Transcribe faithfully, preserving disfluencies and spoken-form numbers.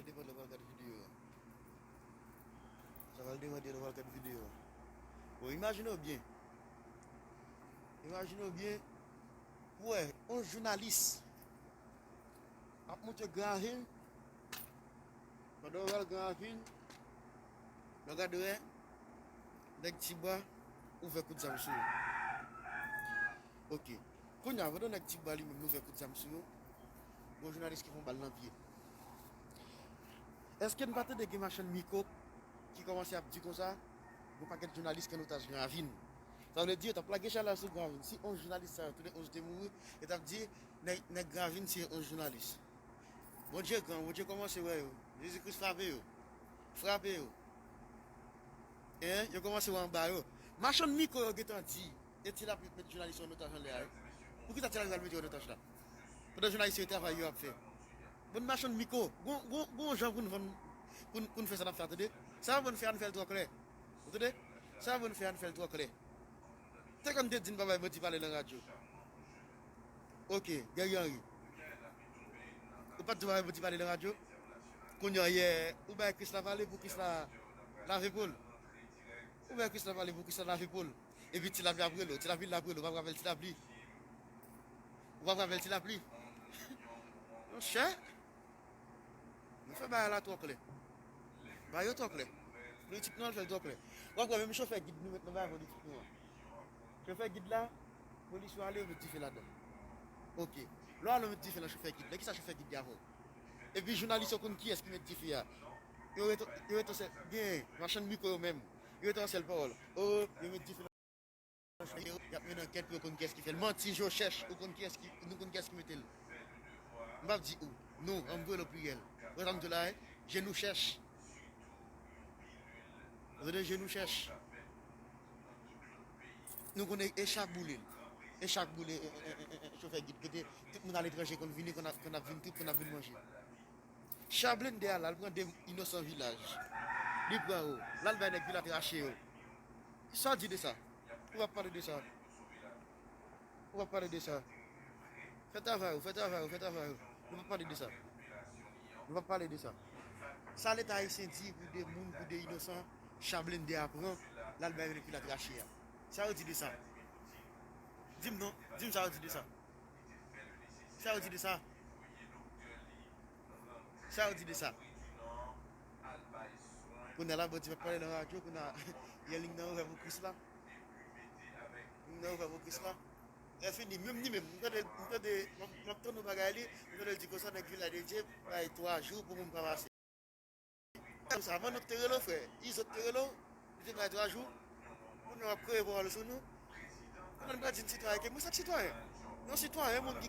Depann lè w pral gade videyo a. Sa pral depann lè w pral gade videyo a. Bon, imajine w byen. Imajine w byen. Pou wè, yon jounalis ap monte Gran Ravin. Pandan w pral Gran Ravin, lè w gade w wè, nèg Tibwa ouvè kout zam sou yo. Ok. Kounye a, pandan nèg Tibwa li menm ouvè kout zam sou yo, gon jounalis ki fè yon bal nan pye. Èske n pa tande gen machann mikwo ki kòmanse ap di konsa, gon pakèt jounalis ki an otaj Gran Ravin? Sa vle di yo t ap lage chalè sou Gran Ravin. Si onz jounalis sa yo, tou le onz te mouri, yo t ap di, nèg, nèg Gran Ravin tiye onz jounalis. Bondye gran, Bondye kòmanse wè yo. Jezi Kris frape yo. Frape yo. Hein? Yo kòmanse wè anba yo. Machann mikwo yo gentan di, e Ti Lapli met jounalis yo an otaj anlè a, wi. Poukisa Ti Lapli pral mete yo an otaj la? Pandan jounalis yo travay yo ap fè. Bann machann mikwo, gon, gon, gon jan pou n vann, pou n, pou n fè sa n ap fè a, tande? Sa yo ban n fè a, n fè l twò klè. Ou tande? Sa yo ban n fè a, n fè l twò klè. Te konn te di n pa bay bandi pale nan radyo. Ok, Guerrier Henry. Ou pa t di w pa bay bandi pale nan radyo? Kounye a, yè, ou bay Krisla pale pou Krisla lave po l. Ou bay Krisla pale pou Krisla lave po l. Epi Ti Lapli ap rele w, Ti Lapli ap rele w, ou p ap rapèl Ti Lapli. Ou p ap rapèl Ti Lapli. Monchè. Nou fè bagay la twò klè. Bagay yo twò klè. Politik nou an fè l twò klè. W ap wè menm chofè gid nou met nan bagay politik nou an. Chofè gid la, polis yo ale yo met dife ladan. Ok. Lè w ale w met dife nan chofè gid, nan kisa chofè gid di avè w? Epi jounalis yo konn kiyès ki met dife a. Yo rete, yo rete sèl, gen machann mikwo yo menm. Yo rete yon sèl pawòl. O, yo met dife nan chofè yo, y ap mennen ankèt pou yo konn kiyès ki fè l. Manti, je cherche, ou konn kiyès ki, nou konn kiyès ki mete l. M p ap di ou. Nou, an m voye l o pliryèl. Wè sa m di w la, wi? Je nous cherche. Ou tande, je nous cherche. Nou konnen e chak boule l. E chak boule, e, e, e, e, e, chofè gid. Kote tout moun aletranje konn vini, konn ap, konn ap vin trip, konn ap vin manje. Cha blende a la, l pran de inosan vilaj. Li pran yo. L al bay nèg Pilat rache yo. Sa w di de sa? Ou p ap pale de sa. Ou p ap pale de sa. Fè travay ou, fè travay ou, fè travay ou. Nou p ap pale de sa. Nou p ap pale de sa. Sa Leta ayisyen di pou de moun, pou de inosan, cha blende a pran, l al bay nèg Pilat rache a. Sa yo di de sa? Di m non, di m sa yo di de sa. Sa yo di de sa? Sa yo di de sa? Kounye a la, bandi pa pale nan radyo, kounye a, yè liy nan ouvè pou Krisla. Liy nan ouvè pou Krisla. Lè fini, menm li menm, m tande, m tande, m ap, m ap tann yon bagay li, m tande l di konsa, nèg Vilaj de Dye bay twa jou pou moun pa pase. Sa, Manno te rele w, frè. Izo te rele w, li te bay twa jou. Kounye a w ap kreye pawòl sou nou. Kounye a nou pral di n sitwayen, ke mwen sa k sitwayen? Yon sitwayen, moun ki